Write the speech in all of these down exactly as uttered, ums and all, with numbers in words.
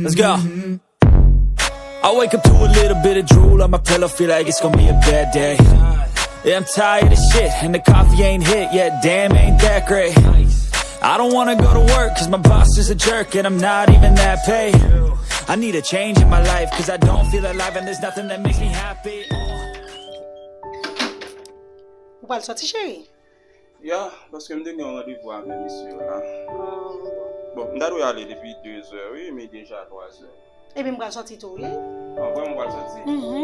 Let's go. I wake up to a little bit of drool on my pillow, feel like it's gonna be a bad day. Yeah, I'm tired of shit, and the coffee ain't hit yet, damn, ain't that great. I don't wanna go to work, cause my boss is a jerk, and I'm not even that paid. I need a change in my life, cause I don't feel alive, and there's nothing that makes me happy. Ou pral sòti, cheri? Ya, paske m te gen yon randevou avè mesye yo la. Ah, bon. Bon, m ta dwe ale depi de zè, wi, men deja twa zè. Ebyen, m pral sòti tou, wi. Ah, vrèman, w pral sòti? Mhm.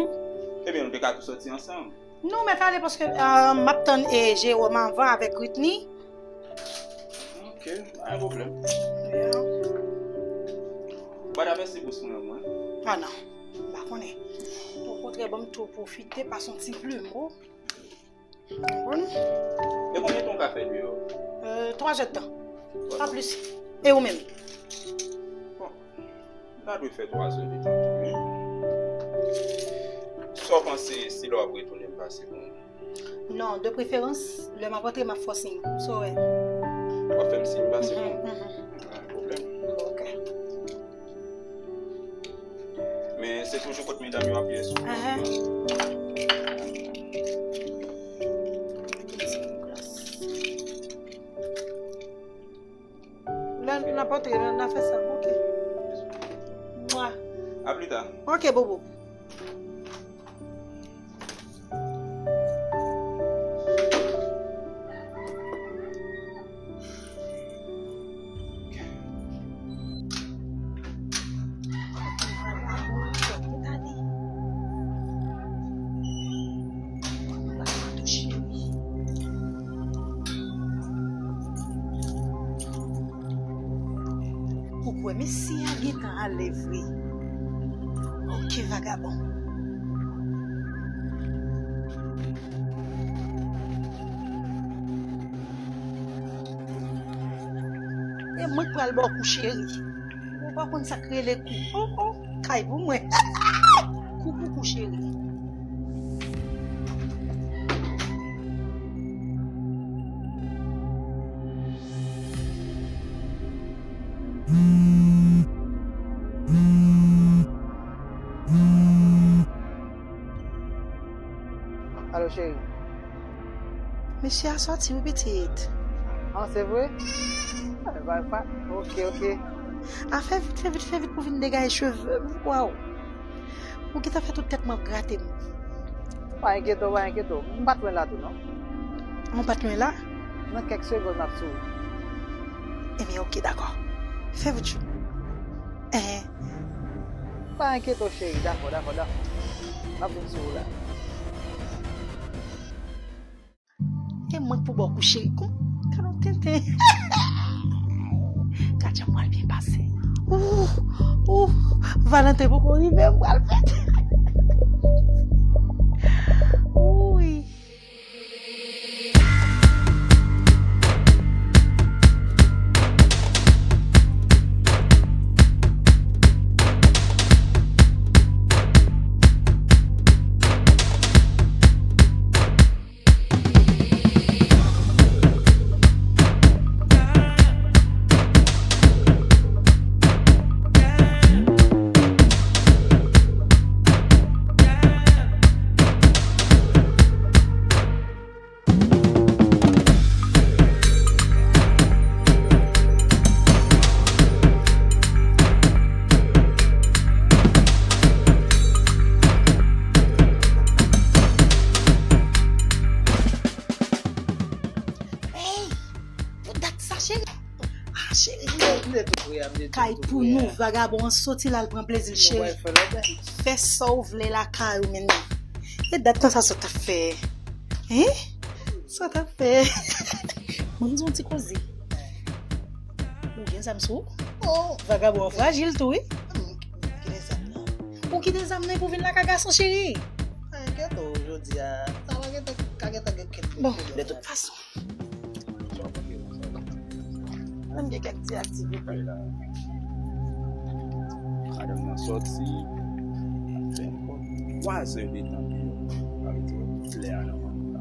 Ebyen, nou te ka tou sòti ansanm. Nou mèt ale paske, ah, m ap tann, e, Jewòm anvan avèk Whitney. Ok, pa gen pwoblèm. Ya. Ou pa ta mèsi pou swen mwen? Ah, non. M pa konnen. Okontrè, ban m tou pwofite pase yon ti plim, o. Bon. E konbyen tan w ka fè deyò? Euh, twa zè tan. Pa plis. E ou menm? Bon, m ta dwe fè twa zè de tan tou, wi. Sa w panse si lè w ap retounen m pase pou mwen? Non, de preferans, lè m ap rantre, m ap fè w siy. Sa w wè? W ap fè m siy m pase pou mwen? Mhm, mhm. Pa gen pwoblèm. Ok. Men se toujou kot medam yo ap ye sou. Ahan. Lè n ap antre, n a fè sa. Ok. Mwa. A pli ta. Ok, bobo. Ou kwè mesye a gentan ale vre? Ok, vagabon. E mwen k pral ba w kou, cheri. Ou pa konn sa k rele kou. Oh, oh, kay pou mwen. Kou pou kou, cheri. Alo, cheri. Mesye a sòti, wi, pitit. Ah, se vre? Ah, ba, ba, ok, ok. Ah, fè vit, fè vit, fè vit pou vin degaje cheve m. Waw. Ou gentan fè tout tèt mwen ap grate m. Pa enkyete w, pa enkyete w. M pa t lwen la tou, non. Ou pa t lwen la? Nan kèk segonn, m ap sou ou. Ebyen, ok, dakò. Fè vit, chou. Enhen. Pa enkyete w, cheri. Dakò, dakò, dakò. M ap vin sou ou la. E mwen k pou ba w kou, cheri. Kon, gad yon tenten. Gad jan m pral byen pase. Ouh, ouh, Valentin poko rive, m pral fèt. Ouh. Hey! Pou dat sa, cheri. Ah, cheri. Kay pou nou, vagabon an soti la, l pran plezi l, cheri. Fè sa w vle lakay ou, men. E dat tan sa, sa w t ap fè? Hein? Sa w t ap fè? Ban m di w yon ti koze. Ou gen zam sou ou? Oh, vagabon an frajil tou, wi. Ou kite zam nan pou vin lakay gason, cheri. Enkyete w, jodi a, sa va gentan, ka gentan gen kèk pwoblèm. Bon, de tout fason. Menm gen kèk ti aktivite. Madanm nan sòti, fè nenpòt twa zè de tan deyò. Sa vle di tout lè a nan manman la.